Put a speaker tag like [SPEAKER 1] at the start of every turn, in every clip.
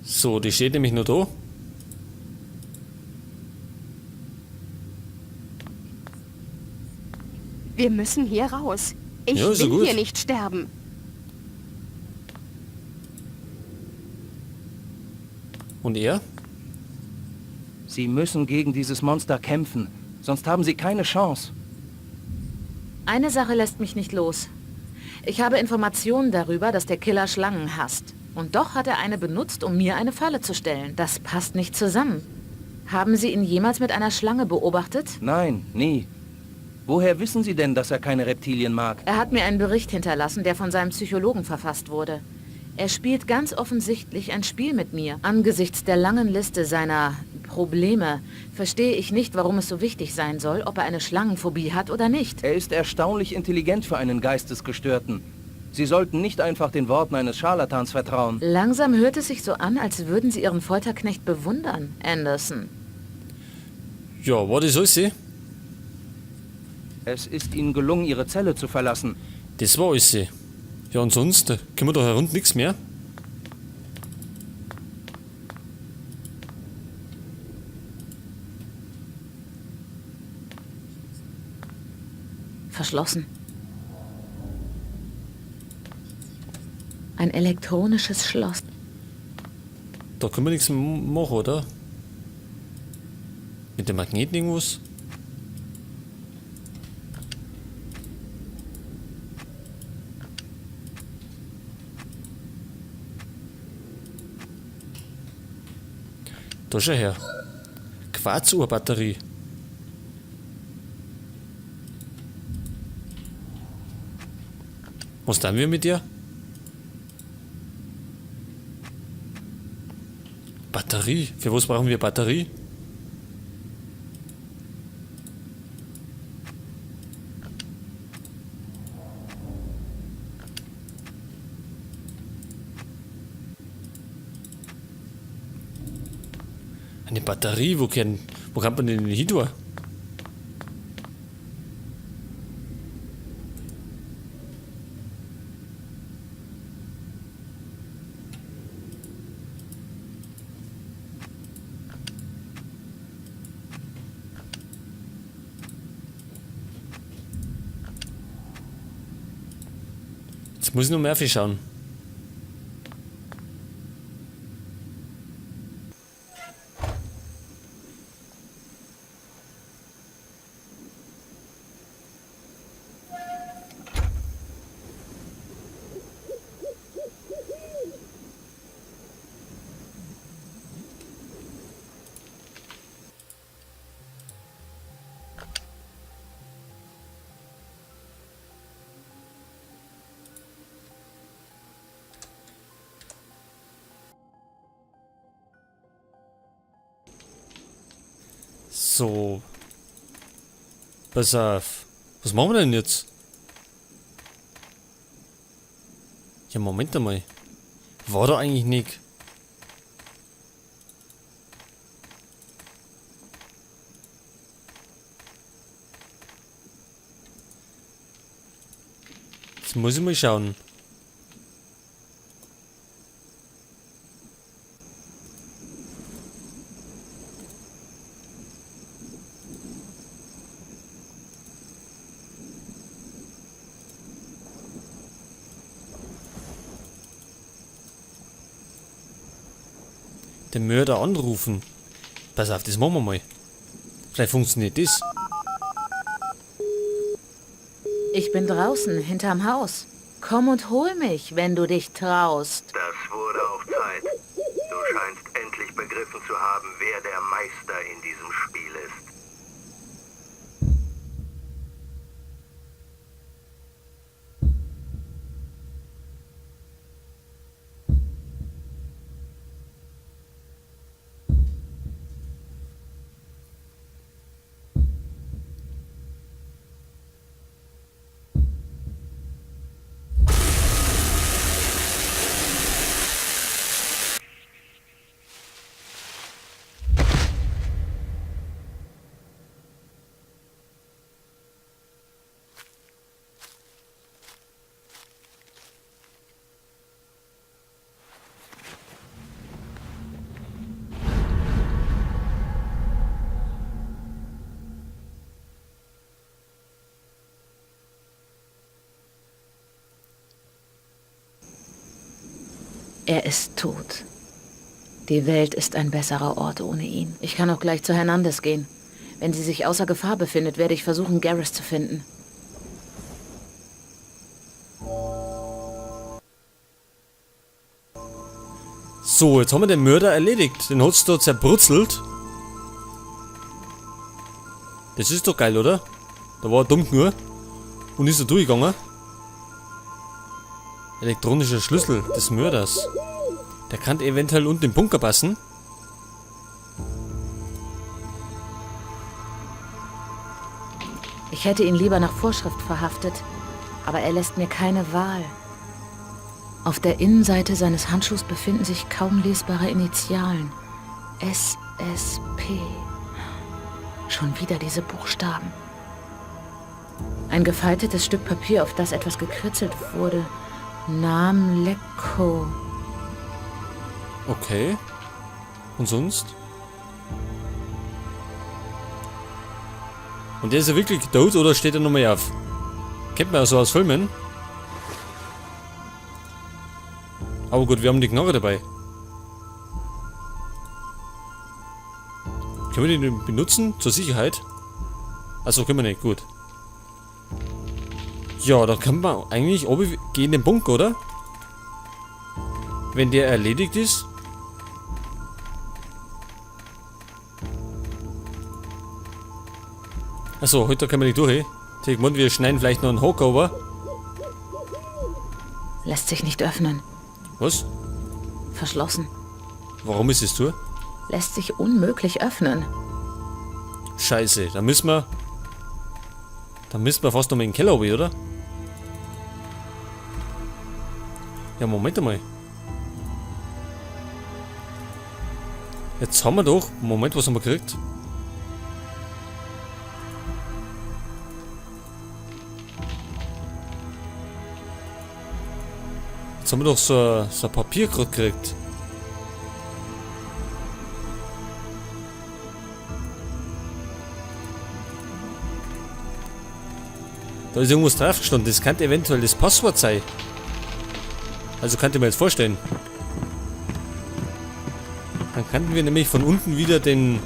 [SPEAKER 1] So, die steht nämlich nur da.
[SPEAKER 2] Wir müssen hier raus. Ich
[SPEAKER 1] Ja, ist ja
[SPEAKER 2] will
[SPEAKER 1] gut.
[SPEAKER 2] hier nicht sterben.
[SPEAKER 1] Und er?
[SPEAKER 3] Sie müssen gegen dieses Monster kämpfen, sonst haben Sie keine Chance.
[SPEAKER 4] Eine Sache lässt mich nicht los. Ich habe Informationen darüber, dass der Killer Schlangen hasst. Und doch hat er eine benutzt, um mir eine Falle zu stellen. Das passt nicht zusammen. Haben Sie ihn jemals mit einer Schlange beobachtet?
[SPEAKER 3] Nein, nie. Woher wissen Sie denn, dass er keine Reptilien mag?
[SPEAKER 4] Er hat mir einen Bericht hinterlassen, der von seinem Psychologen verfasst wurde. Er spielt ganz offensichtlich ein Spiel mit mir. Angesichts der langen Liste seiner Probleme verstehe ich nicht, warum es so wichtig sein soll, ob er eine Schlangenphobie hat oder nicht.
[SPEAKER 3] Er ist erstaunlich intelligent für einen Geistesgestörten. Sie sollten nicht einfach den Worten eines Scharlatans vertrauen.
[SPEAKER 4] Langsam hört es sich so an, als würden Sie Ihren Folterknecht bewundern, Anderson.
[SPEAKER 1] Ja, war das alles?
[SPEAKER 3] Es ist Ihnen gelungen, Ihre Zelle zu verlassen.
[SPEAKER 1] Das war alles. Ja, und sonst können wir da herunter nichts mehr.
[SPEAKER 4] Verschlossen. Ein elektronisches Schloss.
[SPEAKER 1] Da können wir nichts mehr machen, oder? Mit dem Magneten irgendwas? Da schau her. Quarzuhrbatterie. Was tun wir mit dir? Batterie? Für was brauchen wir Batterie? Eine Batterie? Wo kann man denn hin tun? Jetzt muss ich noch mehr schauen. So. Pass auf. Was machen wir denn jetzt? Ja, Moment einmal. War da eigentlich nicht. Jetzt muss ich mal schauen. Den Mörder anrufen. Pass auf, das machen wir mal. Vielleicht funktioniert das.
[SPEAKER 4] Ich bin draußen, hinterm Haus. Komm und hol mich, wenn du dich traust.
[SPEAKER 5] Das wurde auch Zeit. Du scheinst endlich begriffen zu haben, wer der Meister in diesem Spiel ist.
[SPEAKER 4] Er ist tot. Die Welt ist ein besserer Ort ohne ihn. Ich kann auch gleich zu Hernandez gehen. Wenn sie sich außer Gefahr befindet, werde ich versuchen, Garrus zu finden.
[SPEAKER 1] So, jetzt haben wir den Mörder erledigt. Den hat's da zerbrutzelt. Das ist doch geil, oder? Da war er dumm genug. Und ist er durchgegangen. Elektronischer Schlüssel des Mörders. Der kann eventuell unten im Bunker passen.
[SPEAKER 4] Ich hätte ihn lieber nach Vorschrift verhaftet, aber er lässt mir keine Wahl. Auf der Innenseite seines Handschuhs befinden sich kaum lesbare Initialen. SSP. Schon wieder diese Buchstaben. Ein gefaltetes Stück Papier, auf das etwas gekritzelt wurde. Namleko.
[SPEAKER 1] Okay. Und sonst? Und der ist ja wirklich tot oder steht er nochmal auf? Kennt man ja so aus Filmen. Aber gut, wir haben die Knarre dabei. Können wir den benutzen? Zur Sicherheit? Also können wir nicht, gut. Ja, da kann man eigentlich oben gehen in den Bunker, oder? Wenn der erledigt ist. Achso, heute können wir nicht durch. Ich meine, wir schneiden vielleicht noch einen Hook over.
[SPEAKER 4] Lässt sich nicht öffnen.
[SPEAKER 1] Was?
[SPEAKER 4] Verschlossen.
[SPEAKER 1] Warum ist es zu?
[SPEAKER 4] Lässt sich unmöglich öffnen.
[SPEAKER 1] Scheiße, da müssen wir... Da müssen wir fast noch mal in den Keller runter, oder? Ja, Moment einmal. Jetzt haben wir doch... Moment, was haben wir gekriegt? Jetzt haben wir doch so ein Papier gerade gekriegt. Da ist irgendwas drauf gestanden. Das könnte eventuell das Passwort sein. Also könnt ihr mir jetzt vorstellen. Dann könnten wir nämlich von unten wieder den...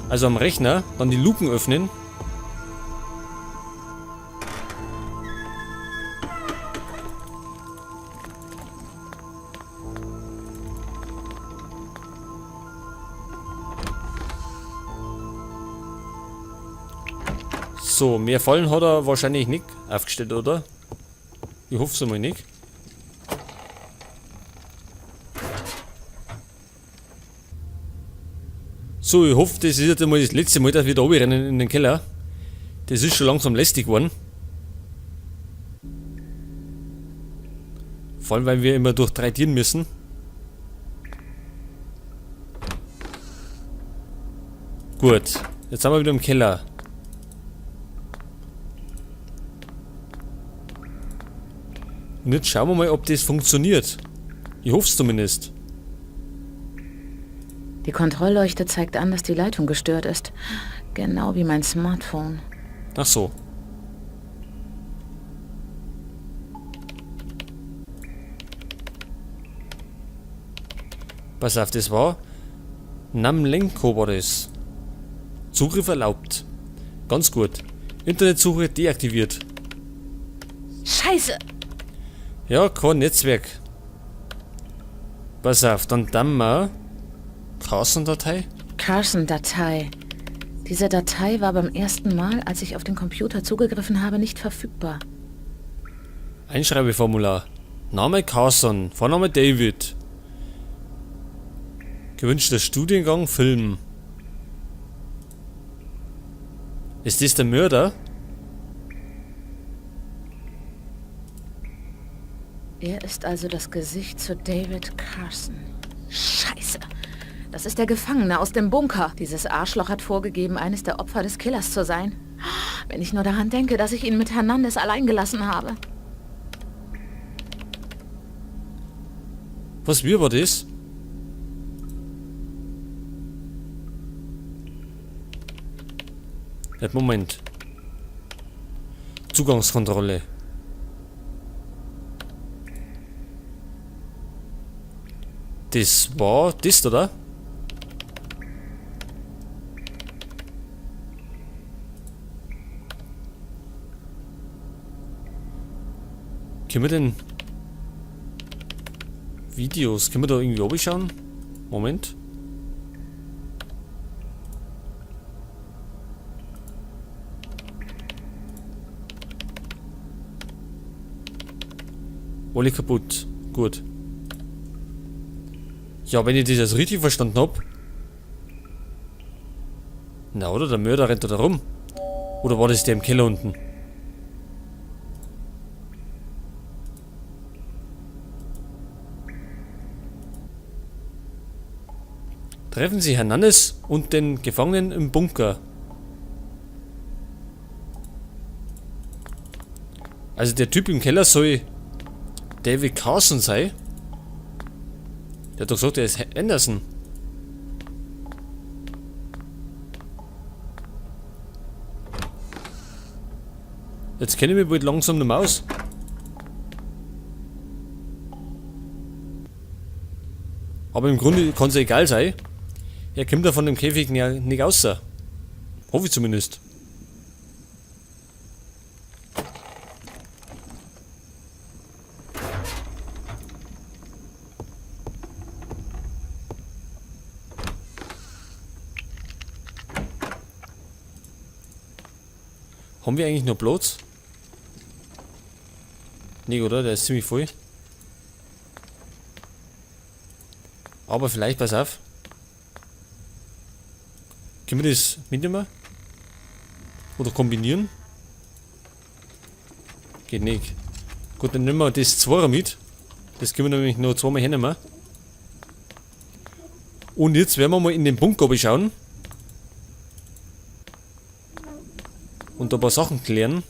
[SPEAKER 1] Also am Rechner, dann die Luken öffnen. So, mehr Fallen hat er wahrscheinlich nicht aufgestellt, oder? Ich hoffe es einmal nicht. So, ich hoffe, das ist jetzt einmal das letzte Mal, dass wir da runterrennen in den Keller. Das ist schon langsam lästig geworden. Vor allem, weil wir immer durch 3 Türen müssen. Gut, jetzt sind wir wieder im Keller. Und jetzt schauen wir mal, ob das funktioniert. Ich hoffe es zumindest.
[SPEAKER 4] Die Kontrollleuchte zeigt an, dass die Leitung gestört ist. Genau wie mein Smartphone.
[SPEAKER 1] Ach so. Pass auf, das war Namlenko war das. Zugriff erlaubt. Ganz gut. Internetsuche deaktiviert.
[SPEAKER 4] Scheiße!
[SPEAKER 1] Ja, kein Netzwerk. Pass auf, dann wir Carson-Datei?
[SPEAKER 4] Carson-Datei. Diese Datei war beim ersten Mal, als ich auf den Computer zugegriffen habe, nicht verfügbar.
[SPEAKER 1] Einschreibeformular. Name Carson, Vorname David. Gewünschter Studiengang Film. Ist das der Mörder?
[SPEAKER 4] Er ist also das Gesicht zu David Carson. Scheiße! Das ist der Gefangene aus dem Bunker. Dieses Arschloch hat vorgegeben, eines der Opfer des Killers zu sein. Wenn ich nur daran denke, dass ich ihn mit Hernandez allein gelassen habe.
[SPEAKER 1] Was, wie war das? Halt, Moment. Zugangskontrolle. Das war das, oder? Können wir denn Videos, können wir da irgendwie schauen? Moment. Alle kaputt. Gut. Ja, wenn ich das jetzt richtig verstanden hab. Na, oder? Der Mörder rennt da rum. Oder war das der im Keller unten? Treffen Sie Hernandez und den Gefangenen im Bunker. Also der Typ im Keller soll David Carson sein. Der hat doch gesagt, er ist Anderson. Jetzt kenne ich mich bald langsam nicht mehr aus. Aber im Grunde kann es egal sein. Er kommt da von dem Käfig nicht raus. Hoffe ich zumindest. Haben wir eigentlich noch Platz? Nee, oder? Der ist ziemlich voll. Aber vielleicht, pass auf. Können wir das mitnehmen? Oder kombinieren? Geht nicht. Gut, dann nehmen wir das Zweier mit. Das können wir nämlich noch zweimal hernehmen. Und jetzt werden wir mal in den Bunker schauen. Und da ein paar Sachen klären.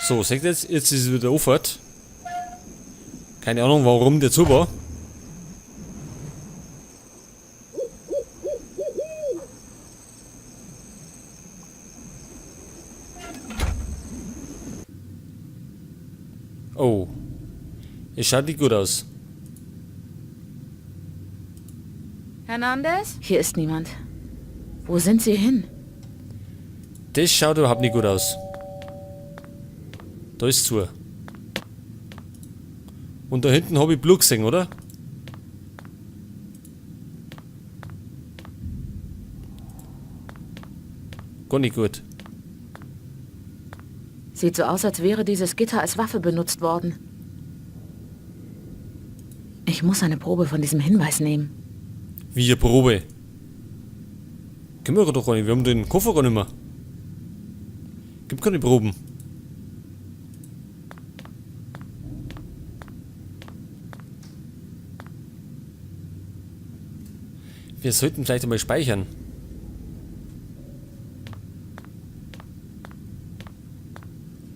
[SPEAKER 1] So, seht ihr jetzt, jetzt ist es wieder Auffahrt. Keine Ahnung, warum der zu war. Oh. Es schaut nicht gut aus.
[SPEAKER 4] Hernandez? Hier ist niemand. Wo sind Sie hin?
[SPEAKER 1] Das schaut überhaupt nicht gut aus. Da ist zu. Und da hinten habe ich Blut gesehen, oder? Gar nicht gut.
[SPEAKER 4] Sieht so aus, als wäre dieses Gitter als Waffe benutzt worden. Ich muss eine Probe von diesem Hinweis nehmen.
[SPEAKER 1] Wie eine Probe? Können wir doch gar nicht. Wir haben den Koffer gar nicht mehr. Gibt keine Proben. Wir sollten vielleicht einmal speichern.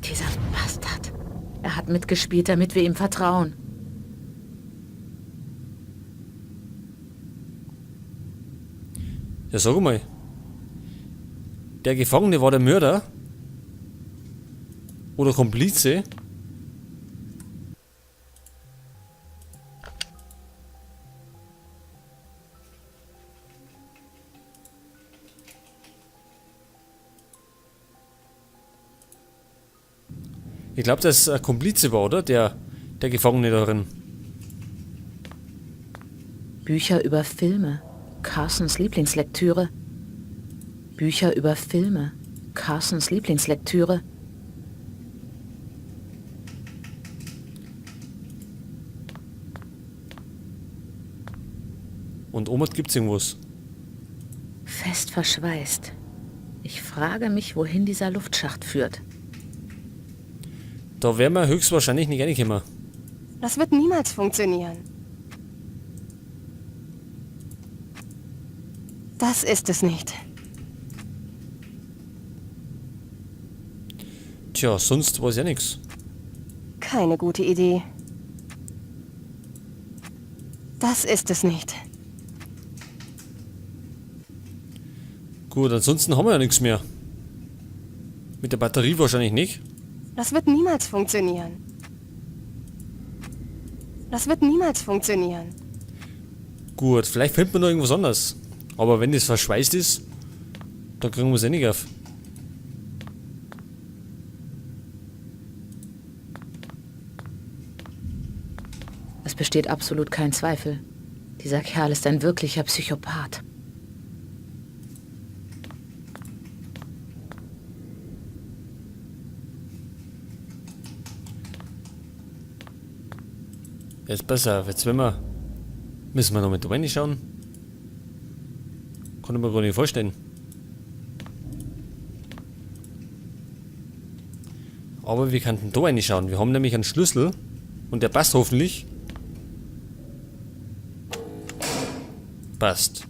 [SPEAKER 4] Dieser Bastard. Er hat mitgespielt, damit wir ihm vertrauen.
[SPEAKER 1] Ja, sag mal. Der Gefangene war der Mörder? Oder Komplize? Ich glaub, dass es ein Komplize war, oder? Der Gefangene darin.
[SPEAKER 4] Bücher über Filme. Carsons Lieblingslektüre. Bücher über Filme. Carsons Lieblingslektüre.
[SPEAKER 1] Und oben gibt's irgendwas.
[SPEAKER 4] Fest verschweißt. Ich frage mich, wohin dieser Luftschacht führt.
[SPEAKER 1] Da wären wir höchstwahrscheinlich nicht reingekommen.
[SPEAKER 2] Das wird niemals funktionieren. Das ist es nicht.
[SPEAKER 1] Tja, sonst weiß ich ja nichts.
[SPEAKER 2] Keine gute Idee. Das ist es nicht.
[SPEAKER 1] Gut, ansonsten haben wir ja nichts mehr. Mit der Batterie wahrscheinlich nicht.
[SPEAKER 2] Das wird niemals funktionieren. Das wird niemals funktionieren.
[SPEAKER 1] Gut, vielleicht findet man noch irgendwas anderes. Aber wenn das verschweißt ist, dann kriegen wir es eh nicht auf.
[SPEAKER 4] Es besteht absolut kein Zweifel. Dieser Kerl ist ein wirklicher Psychopath.
[SPEAKER 1] Jetzt pass auf, jetzt wenn wir... Müssen wir noch mit reinschauen? Kann ich mir gar nicht vorstellen. Aber wir könnten da reinschauen. Wir haben nämlich einen Schlüssel und der passt hoffentlich. Passt.